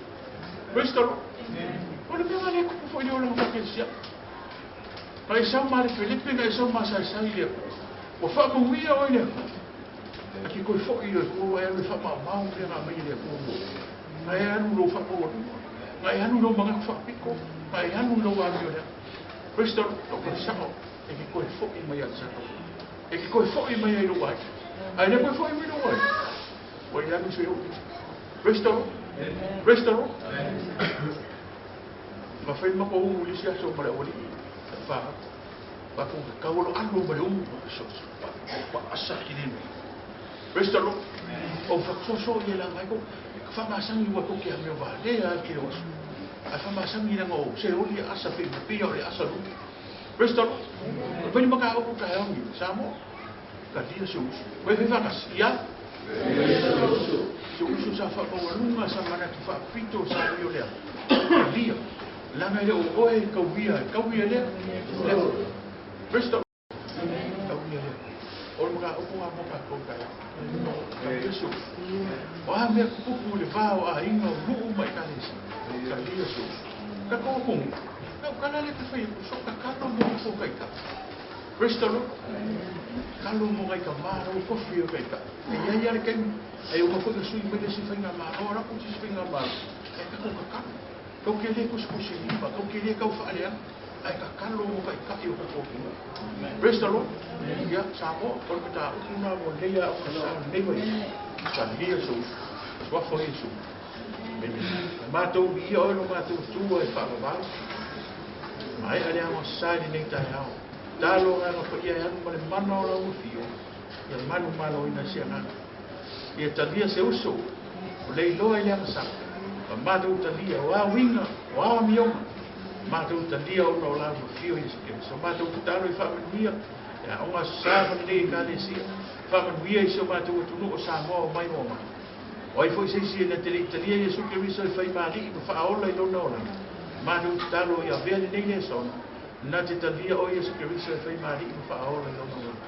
Speaker 2: Praise the Lord. O le mea lea e tupu foi i le olaga faakerisiano. Na e sau ma lepelepe, na e sau masaesai i le Atua. Ua faamanuia oe e le Atua. A ke toe foi i le Atua, e alu e faamaumau mea na aumai e le Atua mo oe. Na e alu i lou faamaualuga, na e alu i lou manatu faapito, na e alu i lou amioleaga. Praise the Lord. Lou tala sao, e te toe foi mai ia te Samoa. E te toe foi mai ai i lou aiga. A e le toe foi mai i lou aiga, ua i alu se umi. Praise the Lord. Praise the Lord. Ma fai matou umu i le isi aso ma le aualii e fa. Matou tau aloalo ma le umu ma fesoasoani. Pa asa ki le mea. Praise the Lord. O whakasoasoa ia langa ai ko whamasangi ua toki a mea valea ai ke o aso. Ai whamasangi langa o se oli asa fe ma pia o le asa lu. Praise the Lord. O peni maka o ka heongi. Samoa. Talia se usu. Koe fai faatasi, ia? Se usu sa faamaualuga sa manatu faapito sa ui o le ata. Talia. Leaga e le o oe e tauia, e tauia lea. Lea. Praise the Lord. Tauia lea. O le mataupu lena mo tatou taeao. Talia se usu. O a mea tutupu i le va o aiga, o nuu ma ekalesia. Talia se usu. Tatou atunuu, na o tala lea e te fai atu, so tatalo mo tatou taitai. Praise the Lord. Kalo mo ngai tama rau tofi o kai ta. E ia ia le taimi, e uma foi na sui mai le isi faigamalo, ala atu se isi faigamalo, e tatou tatalo. Tou te le tusitusi lima, tou te le tau faaleaga, ae tatalo mo taitai o tatou atunuu. Praise the Lord. Ia, Samoa, o le mataupu lena mo lenei aoga sa o lenei vaiaso. Talia se usu, suafa o Iesu. Amen. Matou viia oe lo matou Atua e faavavau. Maea le aoga sa i lenei taeao. Talo agaga paia e alu ma le mana o lau afio, ia manumaloina se agaga. Ia talia se uso, o le iloa i le agasala, ma matou talia, o a uiga, o a amioga, matou talia ona o lau afio Iesu Keriso. Matou tatalo i faamanuia le aoga aso sa ma lenei Ekalesia, faamanuia i si o matou atunuu o Samoa o mai o mai. O ai foi se isi e na te le i talia Iesu Keriso e fai ma alii ma faaola i lona olaga, matou tatalo ia avea lenei lesona, Na te talia o Iesu Keriso e fai ma alii ma faaola i lona olaga.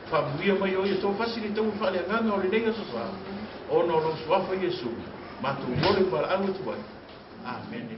Speaker 2: Faamanuia mai o ia tofasi le taua faaleagaga o lenei aso sa, ona o lou suafa Iesu, matou ole ma valaau atu ai. Amene.